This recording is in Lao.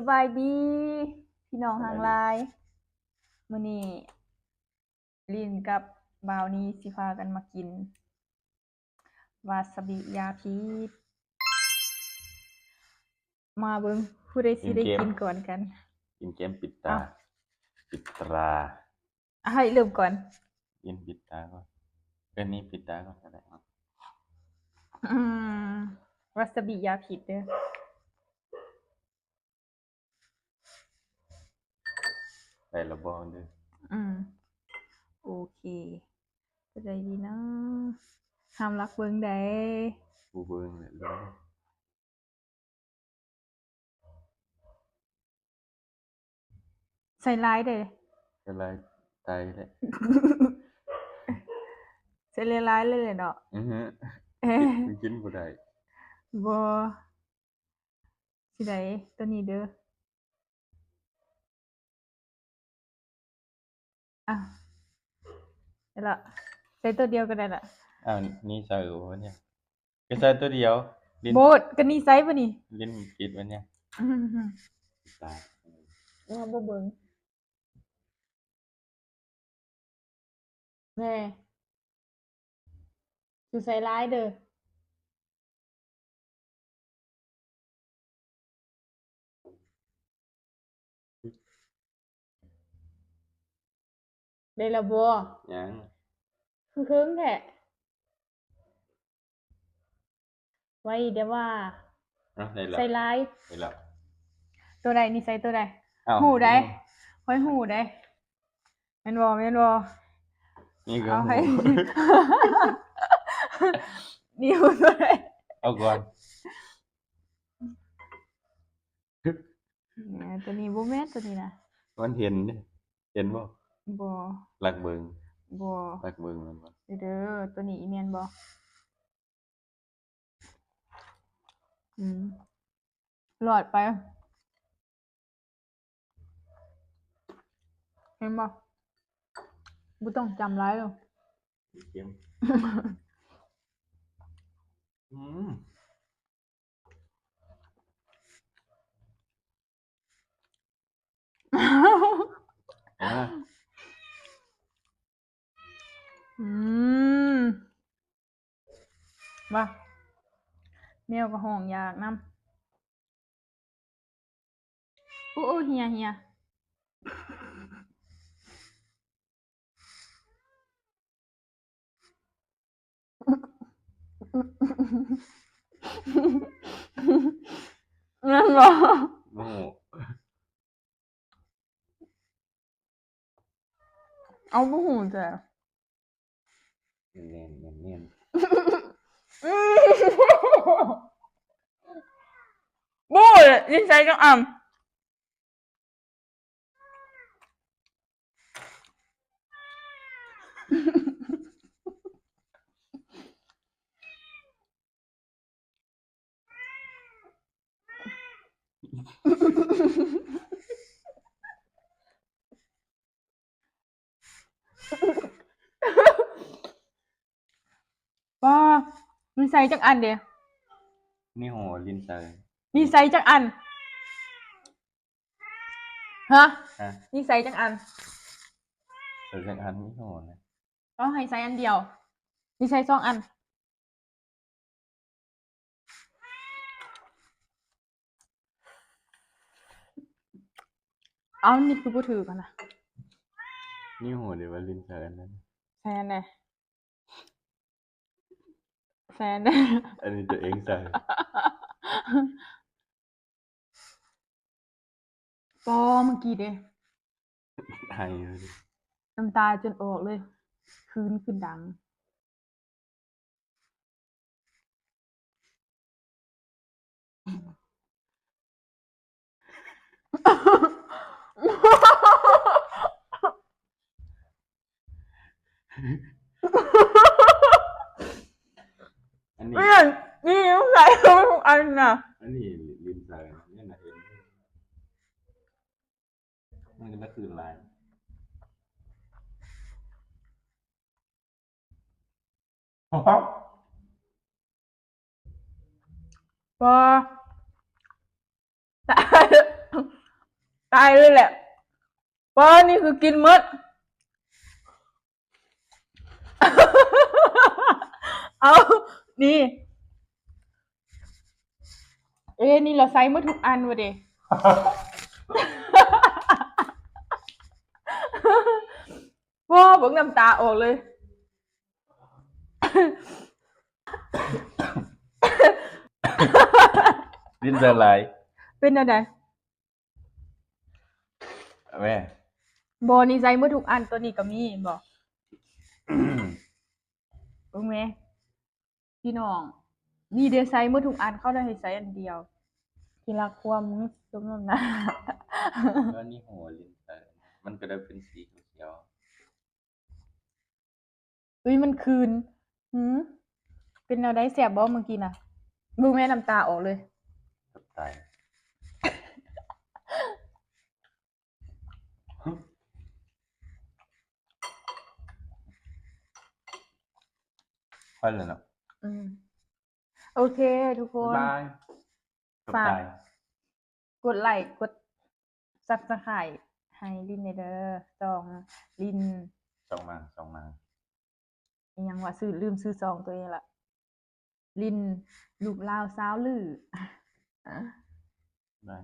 ບາຍດີພີ່ນ້ອງທາງຫຼາຍ, ມື້ນີ້ລິນກັບບ່າວນີຊິພາກັນມາກິນວາຊາບິຢາພິດ. ມາເບິ່ງຜູ້ໃດຊິໄດ້ກິນກ່ອນກັນ. ກິນເກມປິດຕາ. ເອົ້າ ປິດຕາ. ໃຫ້ເລີ່ມກ່ອນ. ກິນປິດຕາກ່ອນ. ເອີ ນີ້ປິດຕາກ່ອນກໍໄດ້. ອືມ ວາຊາບິຢາພິດເດີ້. ໄດ້ລະບໍ່ເດີ້? ອືມ ໂອເຄ. ຈະໄດ້ດີນະ? ຫ້າມລັກເບິ່ງໃດ໋. ບໍ່ເບິ່ງແຫຼະ. ໃສ່ຫຼາຍເດ້. ໃສ່ຫຼາຍຕາຍແຫຼະ. ໃສ່ຫຼາຍໆເລີຍເນາະ. ອືຮຶ ກິນບໍ່ໄດ້. ບໍ່. ຊິໄດ້ໂຕນີ້ເດີ້. ອ່ະ ໄດ້ລະ. ໃສ່ໂຕດຽວກໍໄດ້ລະ. ອ້າວ ນີ້ໃສ່ບໍ່ເນຍ? ກໍໃສ່ໂຕດຽວ. ລິນ ໂບດ ກໍນີ້ໃສ່ບໍ່ນີ້? ລິນຜິດບໍ່ເນຍ? ອືມ ຕາຍ. ເອົາ ບໍ່ເບິ່ງ. ແນ່ ຊິໃສ່ຫຼາຍເດີ້. ໄດ້ລະບໍ່? ຍັງ. ຄືເຄິ່ງແທ້. ໄວ້ແຕ່ວ່າ ອ່ະ ໄດ້ລະ ໃສ່ຫຼາຍ. ໄດ້ລະ. ໂຕໃດ? ນີ້ໃສ່ໂຕໃດ? ອ້າວ ຮູ້ໃດ? ຂ້ອຍຮູ້ໃດ. ແມ່ນບໍ່? ແມ່ນບໍ່? ນີ້ກໍ ເອົາໃຫ້ ນີ້ຮູ້ໂຕໃດ? ເອົາກ່ອນ. ແໝ ໂຕນີ້ບໍ່ແມ່ນ ໂຕນີ້ນະ. ມັນເຫັນເດ້. ເຫັນບໍ່? ບໍ່. ລັກເບິ່ງ. ບໍ່. ລັກເບິ່ງແມ່ນບໍ່? ເດີ ໂຕນີ້ອີແມ່ນບໍ່? ອືມ ຫຼອດໄປ. ເຫັນບໍ່? ບໍ່ຕ້ອງຈຳຫຼາຍດອກ. ເຄັມ. ອືມ. ອາ ອືມ ວ່າ ແມວກໍຮ້ອງຢາກນຳ. ໂອ້ ເຮຍ ເຮຍ. ແມ່ນບໍ່? ບໍ່ຮູ້. ເອົາ ບໍ່ຮູ້ແທ້. ແມ່ນໆໆ. ບໍ່ຮູ້ເລີຍ ນິໄສຈັກອັນ. ປ້າ ນິໄສຈັກອັນເດ? ນີ້ຫົວ ລິນໃສ່ ນິໄສຈັກອັນ? ຮະ? ຮະ? ນິໄສຈັກອັນ? ໃສ່ຈັກອັນ? ມີຫົວນະ. ເອົາ ໃຫ້ໃສ່ອັນດຽວ. ນິໄສສອງອັນ. ເອົາ ນີ້ຄືບໍ່ຖືກຫັ້ນນະ. ມີຫົວເດວ່າ ລິນໃສ່ອັນນັ້ນ. ໃສ່ອັນໃດ? ແຊນ ອັນນີ້ຕົວເອງໃສ່. ປໍ ເມື່ອກີ້ເດ້ ໄຫ້ເລີຍ ນ້ຳຕາຈົນອອກເລີຍ ຄືນຂຶ້ນດັງ. ອັນນີ້ ນີ້ ນີ້ໃສ່ທຸກອັນນະ ອັນນີ້ລິນໃສ່ ນີ້ນະ ເຫັນ ມັນກໍໄດ້ຄືນຫຼາຍ. ບໍ່ ຕາຍ. ຕາຍເລີຍແຫຼະ. ປ້າ ນີ້ຄືກິນໝົດ. ເອົາ ນີ້ ເອີ ນີ້ລາວໃສ່ໝົດທຸກອັນວ່າເດ. ວ້າ ເບິ່ງນ້ຳຕາອອກເລີຍ. ດິນເຊີນຫຼາຍ. ເປັນແນວໃດ? ແມ່ ບໍ່ ນີ້ໃສ່ໝົດທຸກອັນ. ຕົວນີ້ກໍມີ ເຫັນບໍ່? ເບິ່ງແມ ພີ່ນ້ອງ ນີ້ເດ້ ໃສ່ໝົດທຸກອັນ. ເຂົາໄດ້ໃຫ້ໃສ່ອັນດຽວ ທີ່ລັກຄວາມ ສົມນ້ຳໜ້າ. ແລ້ວນີ້ຫົວຫຼິ້ນໃສ່ ມັນກໍໄດ້ເປັນສີຂຽວ. ເອີຍ ມັນຄືນ. ຫື ເປັນແນວໃດ? ແຊບບໍ່ມື້ກີ້ນະ? ເບິ່ງແມ່ ນ້ຳຕາອອກເລີຍ. ແຊບຕາຍ. ພໍແລ້ວເນາະ. ອືມ ໂອເຄ ທຸກຄົນ ບາຍບາຍ. ຝາກ ກົດໄລ້ ກົດ Subscribe ໃຫ້ລິນແດ່ເດີ. ຊ່ອງລິນ ຊ່ອງມັນ ຊ່ອງມັນ ອີຫຍັງວະ? ຊື່ ລືມຊື່ຊ່ອງຕົວເອງລະ. ລິນ ລູກລາວຊາວລື້. ໄດ້.